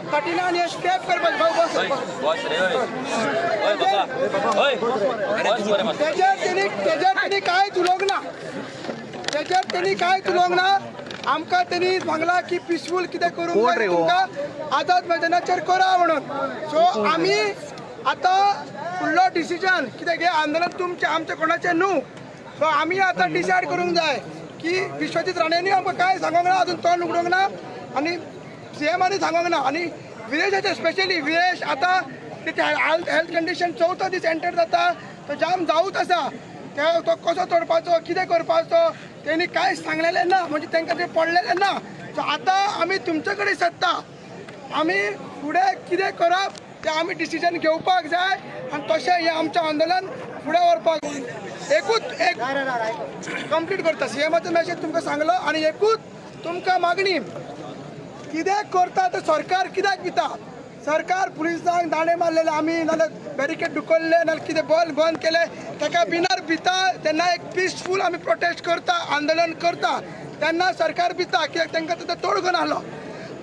39 हे स्टेप करपाक भाऊ बस तेजेर तेणी कांयच उलोवंक ना, तेजेर तेणी कांयच उलोवंक ना. आमकां तेणी सांगलां की पिसफूल कितें करूंक जाय तुमकां आझाद मैदानाचेर करा म्हणून. सो आमी आतां फुडलो डिसिजन कित्याक हें आंदोलन तुमचें आमचें कोणाचें न्हू. सो आमी आतां डिसायड करूंक जाय की विश्वजीत राणेंनी आमकां कांय सांगोंक ना, अजून तोंड उगडूंक ना आनी सीएमांनी सांगोंक ना. आनी विरेशाचें स्पेशली विरेश आतां तेची हेल्थ कंडिशन चवथो दीस एंटर जाता, तो जाम जावूच आसा. तो कसो तोडपाचो कितें करपाचो तेणी कांय सांगलेलें ना, म्हणजे तांकां तें पडलेलें ना. सो आतां आमी तुमचे कडेन सत्ता, आमी फुडें कितें करप तें आमी डिसिजन घेवपाक जाय आनी तशें हें आमचें आंदोलन फुडें व्हरपाक. एकूच एक कंप्लीट करता सीएमाचो मेसेज तुमकां सांगलो आनी एकूच तुमकां मागणी, कितें करता तें सरकार कित्याक दिता? सरकार पुलिसांक दांडे मारलेले आमी, नाल्यार बॅरिकेड ढुकल्ले, नाल्यार कितें बॉल बंद केले, ताका बिनार भिता तेन्ना एक पिसफूल आमी प्रोटेस्ट करता, आंदोलन करता तेन्ना सरकार भिता कित्याक तांकां तें तोडगो नासलो.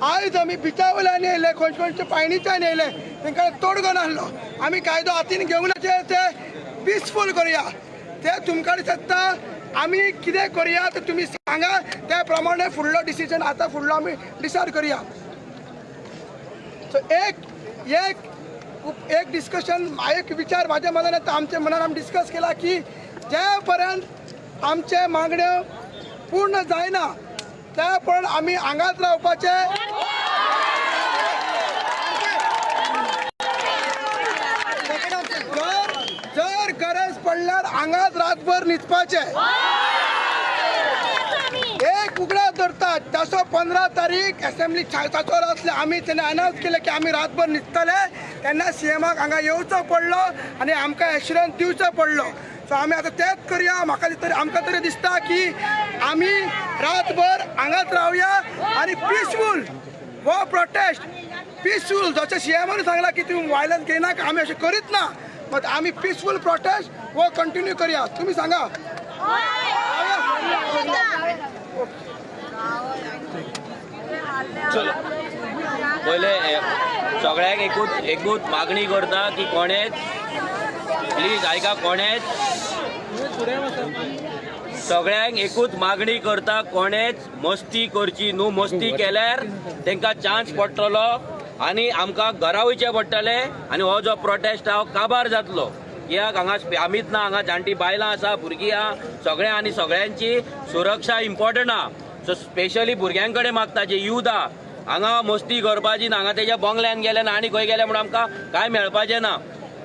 आयज आमी बिचा वयल्यान येयले, खंयचे खंयचे पायणीच्यान येयले, तांकां तोडगो नासलो. आमी कायदो हातीन घेवंक ना, ते पिसफूल करुया. ते तुमकां सत्ता आमी कितें करुया ते तुमी सांगा, त्या प्रमाणे फुडलो डिसिजन आतां फुडलो आमी डिसायड करुया. सो एक एक एक डिस्कशन, एक विचार म्हाज्या मनान येता, आमच्या मनान आमी डिस्कस केला की जे पर्यंत आमचे मागण्यो पूर्ण जायना त्या पर्यंत आमी हांगाच रावपाचें. जर गरज पडल्यार हांगाच रातभर न्हिदपाचें. एक उगडास धरतात तसो 15 तारीख एसेंब्ली सातोर आसले, आमी तेन्ना अनावन्स केलें की आमी रातभर न्हिदतले, तेन्ना सीएमाक हांगा येवचो पडलो आनी आमकां एश्युरन्स दिवचो पडलो. सो आमी आतां तेंच करुया. म्हाका तरी आमकां तरी दिसता की आमी रातभर हांगाच रावया आनी पिसफूल हो प्रोटेस्ट पिसफूल, जशें सीएमान सांगलां की तुमी वायलन्स घेयनाका, आमी अशें करीत ना, बट आमी पिसफूल प्रोटेस्ट हो कंटिन्यू करुया. तुमी सांगा. चलो पयले सगळ्यांक एकूच एकूच मागणी करता की कोणेच प्लीज आयका, कोणेच सगळ्यांक एकूच मागणी करता, कोणेच मस्ती करची न्हू. मस्ती केल्यार तांकां चान्स पडटलो आनी आमकां घरा वयचें पडटलें आनी हो जो प्रोटेस्ट आहा काबार जातलो. कित्याक हांगा आमीच ना, हांगा जाणटी बायलां आसा, भुरगीं आहा, सगळें आनी सगळ्यांची सुरक्षा इम्पॉर्टंट आहा. सो स्पेशली भुरग्यां कडेन मागता जे यूथ आहा, हांगा मस्ती करपाची ना, हांगा तेज्या बंगल्यान गेले ना आनी खंय गेले म्हणून आमकां कांय मेळपाचें ना.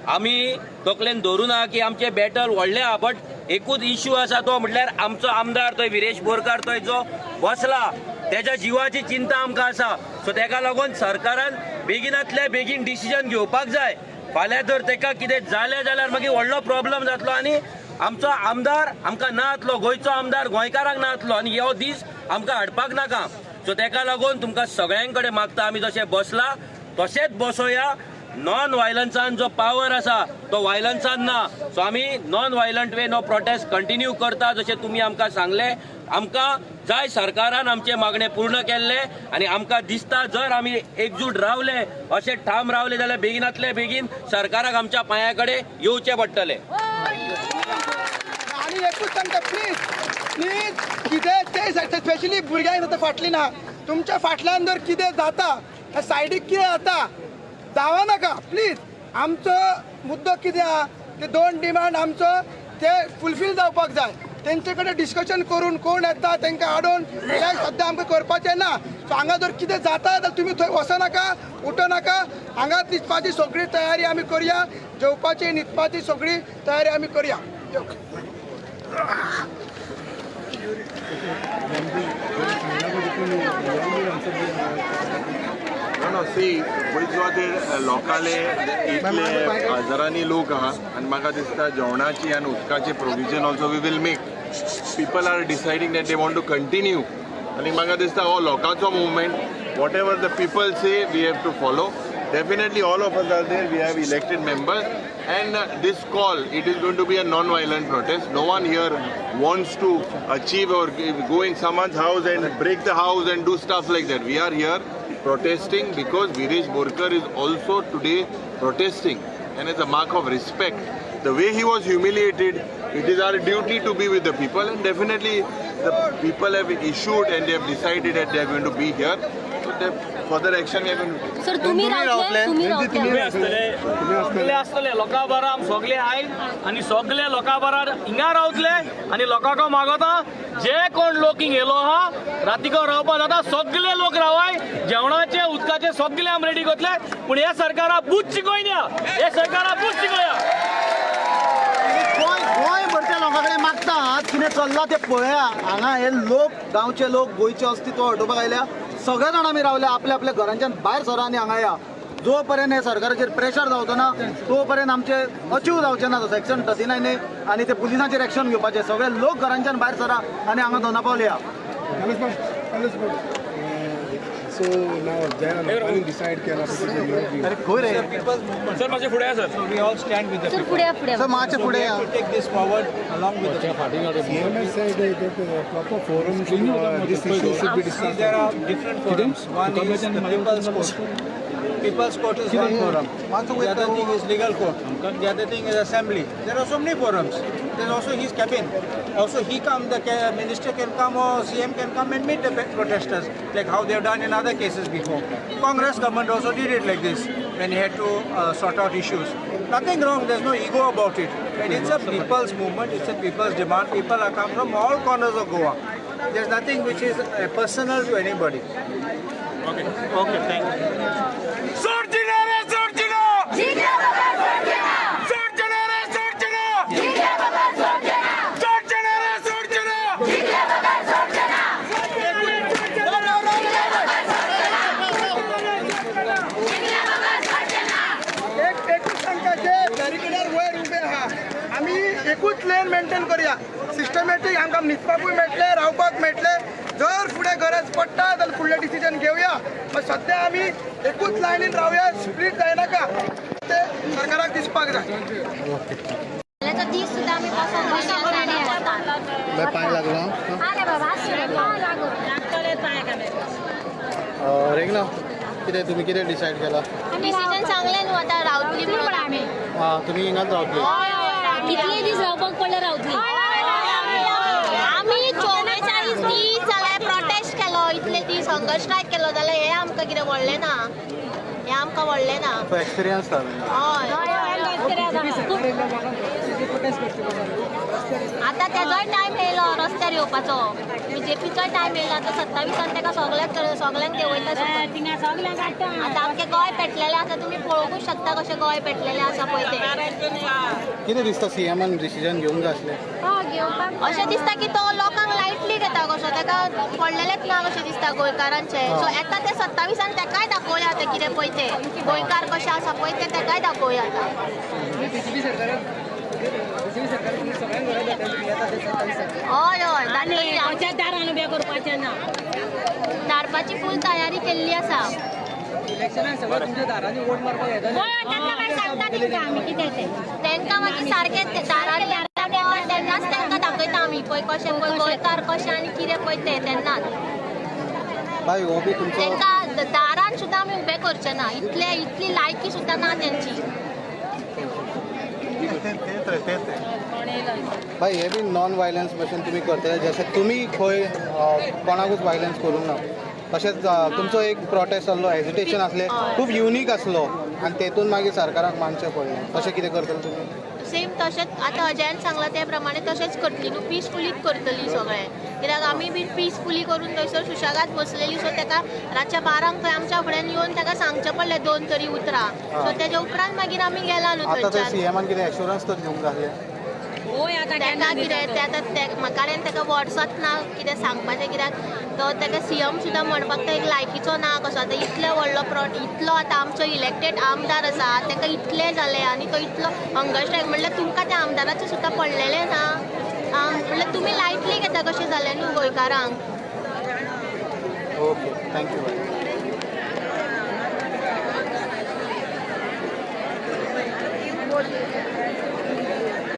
आमी तकलेन धरूं ना की आमचें बॅटल व्हडलें आहा, बट एकूच इश्यू आसा तो म्हटल्यार आमचो आमदार थंय विरेश बोरकार थंय जो बसला तेज्या जिवाची चिंता आमकां आसा. सो तेका लागून सरकारान बेगिनांतल्या बेगीन डिसिजन घेवपाक जाय. फाल्यां जर तेका कितें जालें जाल्यार मागीर व्हडलो प्रॉब्लम जातलो आनी आमचो आमदार आमकां ना जातलो, गोंयचो आमदार गोंयकारांक ना जातलो आनी हो दीस आमकां हाडपाक नाका. सो तेका लागून तुमकां सगळ्यां कडेन मागता, आमी जशें बसला तशेंच बसोया. नॉन वायलन्सान जो पावर आसा तो वायलन्सान ना. सो आमी नॉन वायलंट वे नो प्रोटेस्ट कंटिन्यू करता, जशें तुमी आमकां सांगलें. आमकां जाय सरकारान आमचे मागणे पूर्ण केल्ले आनी आमकां दिसता जर आमी एकजूट रावले, अशें ठाम रावले जाल्यार बेगिनांतले बेगीन सरकाराक आमच्या पांया कडेन येवचें पडटलें. आनी एकूच सांगता, प्लीज प्लीज कितें ते स्पेशली भुरग्यांक जाता फाटली ना, तुमच्या फाटल्यान जर कितें जाता सायडीक कितें जाता जावं नाका प्लीज. आमचो मुद्दो कितें आहा ते 2 डिमांड आमचो ते फुलफील जावपाक जाय. तेंचे कडेन डिस्कशन करून कोण येता तांकां हाडून तें सद्या आमकां करपाचें ना. सो हांगा जर कितें जाता जाल्यार तुमी थंय वचनाका, उठो नाका, हांगाच न्हिदपाची सगळी तयारी आमी करुया, जेवपाची न्हिदपाची सगळी तयारी आमी करुया. No, see, पयस लोकाले इतले हजारांनी लोक आहा आनी म्हाका दिसता जेवणाची आनी उदकाची provision also we will make. People are deciding that they want to continue आनी म्हाका दिसता हो लोकांचो movement, whatever the people say we have to follow. Definitely all of us are there, we have elected members and this call, it is going to be a non-violent protest. No one here wants to achieve or go in someone's house and break the house and do stuff like that. We are here protesting because Viresh Borkar is also today protesting, and as a mark of respect, the way he was humiliated, it is our duty to be with the people, and definitely the people have issued and they have decided that they are going to be here. So the further action we are going to take. Sir, तुम्ही रावतले, तुम्ही सगळे आसतले लोकां बरा आम सगळे आयल आनी सगळे लोकां बरा हिंगा रावतले आनी लोकांक मागता जे कोण लोक हिंग येयलो आहा रातीको रावपा जाता सगळे लोक रावाय जेवणाचे उदकाचे सगळे आम रेडी करतले पूण ह्या सरकारा बूच शिकोयना ह्या सरकारा बूच शिकोया. गोंय भरच्या लोकां कडेन मागतात कितें चल्लां तें पळया. हांगा हे लोक गांवचे लोक गोंयचें अस्तित्व हटोवपाक आयल्या. सगळे जाण आमी रावल्या आपल्या आपल्या घरांच्यान भायर सरा आनी हांगा या. जो पर्यंत हे सरकाराचेर प्रेशर जावचो ना तो पर्यंत आमचे अचीव जावचें ना. सेक्शन 39 आनी ते पुलिसांचेर एक्शन घेवपाचें. सगळे लोक घरांच्यान भायर सरा आनी हांगा दोना पावल या. So now Jayan decide केला. अरे खंय रे सर मातशें फुडें sir. We all stand with the sir फुडें फुडें सर मातशें फुडें. Take this forward along with the CM has said that proper forum this issue should be discussed. There are different forums. One is the People's Court. People's Court is one forum. The other thing is legal court. The other thing is assembly. There are so many forums. There's also his cabin. Also he come, the minister can come or CM can come and meet the protesters, like how they have done in other cases before. Congress government also did it like this when he had to sort out issues. Nothing wrong, there's no ego about it. And it's a people's movement, it's a people's demand. People are come from all corners of Goa. There's nothing which is personal to anybody. Okay, okay, thank you. एकूच lane maintain करूया systematic. आमकां न्हिदपाकूय मेळटलें, रावपाक मेळटलें. जर फुडें गरज पडटा जाल्यार फुडलें डिसिजन घेवया. पण सद्या आमी एकूच लायनीन रावया, स्प्लीट जायनाका. ते सरकाराक दिसपाक जाय. दीस सुद्दां आमी पांय लागलो. अरे बाबा रेगना कितें तुमी कितें डिसायड केला? डिसिजन सांगलें न्हू आतां रावतली म्हणून आमी. आं तुमी हिंगाच रावतली? कितले दीस रावपाक पडले रावतली. आमी 44 दीस जाल्यार प्रोटेस्ट केलो, इतले दीस हंगर स्ट्रायक केलो जाल्यार हें आमकां कितें व्हडलें ना, हें आमकां व्हडलें ना. एक्सपिरियन्स हय आतां तेजोय टायम येयलो रस्त्यार येवपाचो. बीजेपीचोय टायम येयलो. आतां 27 ताका सगळ्यांक सगळ्यांक देंवयता. आतां आमचें गोंय पेटलेलें आसा, तुमी पळोवंकूच शकता कशें गोंय पेटलेलें आसा पळय तें. कितें दिसता सीएमान डिसिजन घेवंक जाय आसलें? अशें दिसता की तो लोकांक लायटली घेता कसो, ताका पडलेलेंच ना कशें दिसता गोंयकारांचें. सो येता ते 27 ताकाय दाखोवया आतां कितें पळय तें, गोंयकार कशें आसा पळय तें ताकाय दाखोवया आतां. हय हय धाडपाची फूल तयारी केल्ली आसा. तांकां मागीर सारकें दारांनी तेन्नाच तांकां दाखयता आमी पळय कशें पळय गोंयकार कशें आनी कितें पळय तें तेन्नाच. तांकां दारान सुद्दां आमी उबें करचे ना, इतले इतली लायकी सुद्दां ना तेंची. भाई हे बी नॉन वायलन्स भशेन तुमी करतले, जशें तुमी खंय कोणाकूच वायलन्स करूंक ना, तशेंच तुमचो एक प्रोटेस्ट आसलो, हेजिटेशन आसलें, खूब युनीक आसलो आनी तेतून मागीर सरकाराक मानचें पडलें. तशें कितें करतले तुमी? सेम तशेंच आतां अजयान सांगलां त्या प्रमाणे तशेंच करतली न्हू, पिसफुलीच करतली सगळें. कित्याक आमी बी पिसफुली करून थंयसर सुशेगाद बसलेली. सो ताका रातच्या 12 थंय आमच्या फुड्यान येवन ताका सांगचें पडलें 2 तरी उतरां. सो तेज्या उपरांत मागीर आमी गेला न्हू थंयच्यान. सीएमान कितें एश्योरन्स तर दिवंक जाय ताका कितें तें आतां कारण ताका वर्सात ना कितें सांगपाचें, कित्याक तो ताका सीएम सुद्दां म्हणपाक तो एक लायकीचो ना कसो. आतां इतलो व्हडलो इतलो आतां आमचो इलेक्टेड आमदार आसा ताका इतलें जालें आनी तो इतलो हंगर स्ट्रायक म्हणल्यार तुमकां त्या आमदाराचें सुद्दां पडलेलें ना. आं म्हणल्यार तुमी लायटली घेता कशें जालें न्हू गोंयकारांक. Okay, thank you.